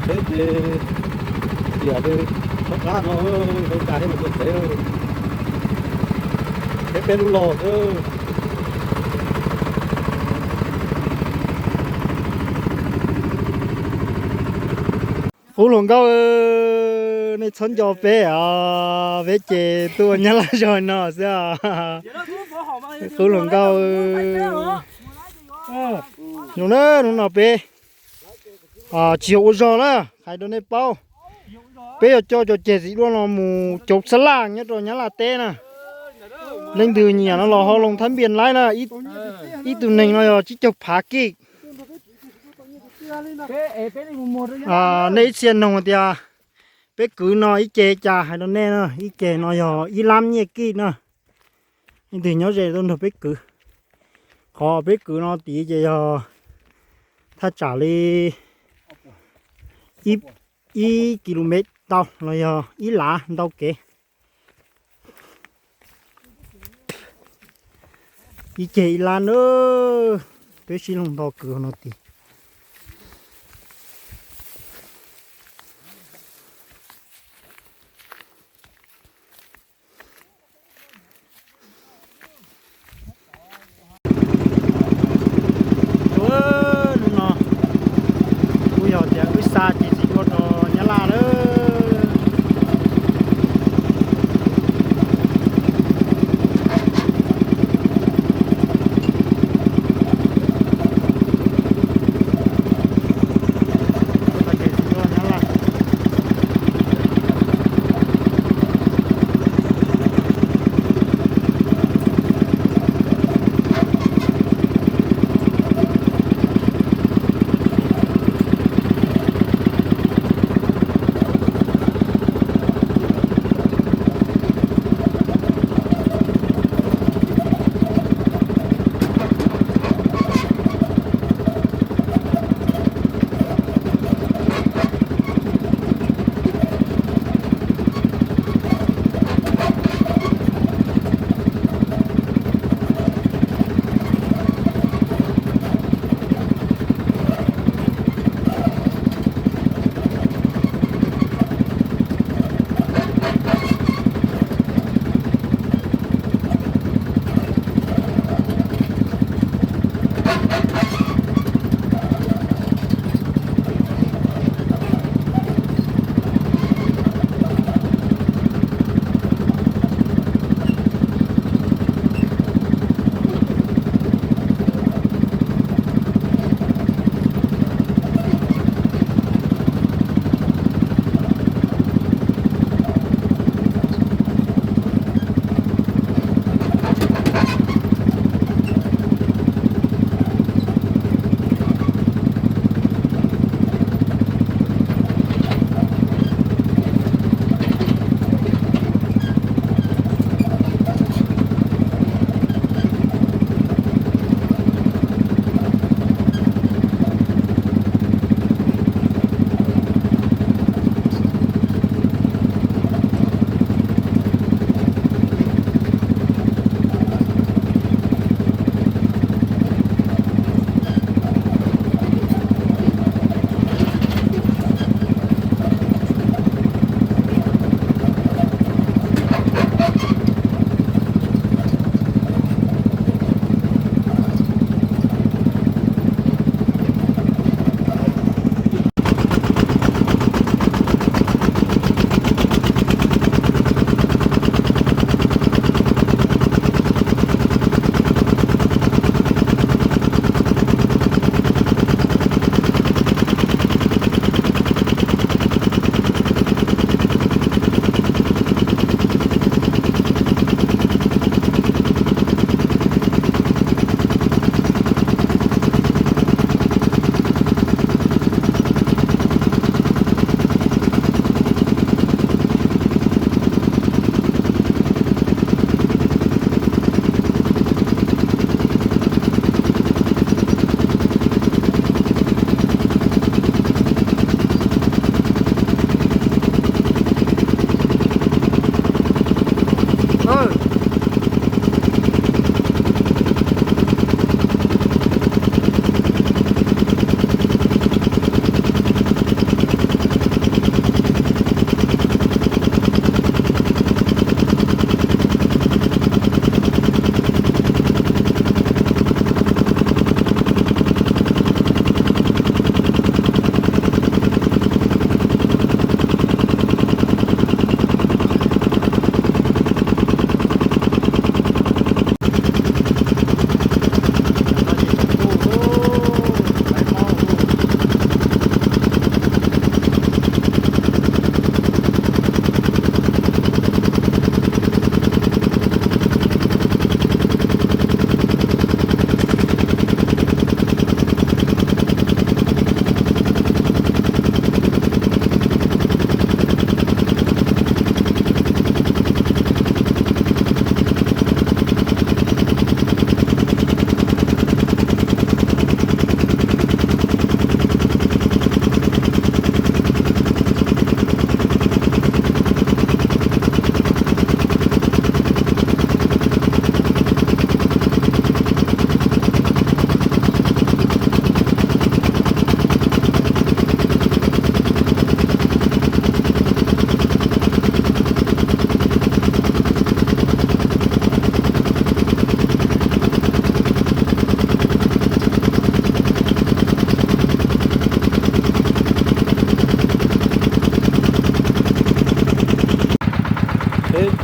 Peb ces tiam li txhob qab no, peb tas thiab mus tua tsev, peb peb lub los xwb. Qub hluas nkauj, nej txhob nco peb os, peb ces tuaj ua nyab laj zog no xwb os. Qub hluas nkauj, zoo na, hnub no peb tsis yog ua zog na, hais rau nej paub, peb yog coj cov ceg txiv duaj no mus cov xab laj nyob rau nyab laj teb na. Leej twg nyiam no los ho loo thab npias laib na, ib tug neeg no yog tsib caug phav kij. Nej ib txhia nug tias peb kwv no ib ce cas, hais rau nej na, ib ce no yog ib lab nyiaj kij na. Leej twg nyob ze tuaj nrog peb kwv. Qhov peb kwv no tid ces yog thaj tsam li ib kilomev tau los yog ib lav ntau kev. Ib ceg ib lab na, peb sib loog nto kwv no tid. Hnub no kuj yog tias wb xa ceg txiv duaj rau nyab laj lawm.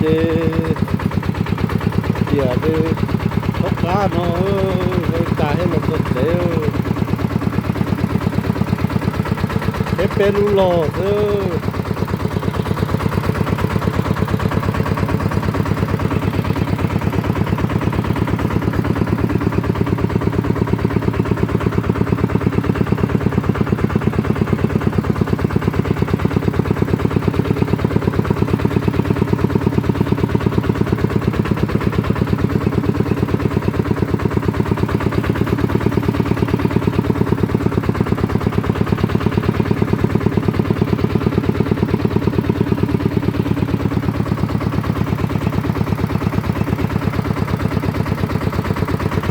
ces tiam li thaub qab no, ua li cas thiaj los txog tsev. Thiab peb lub log xwb.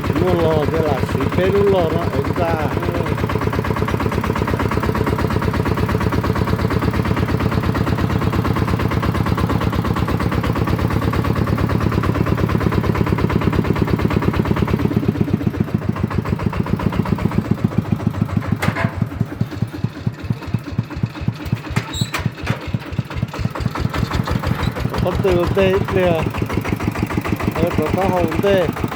Tsis muaj log ces lam siv peb lub log no ev ntxa. Qhov twg ua ntej ib pliag, rov qab hau ntej.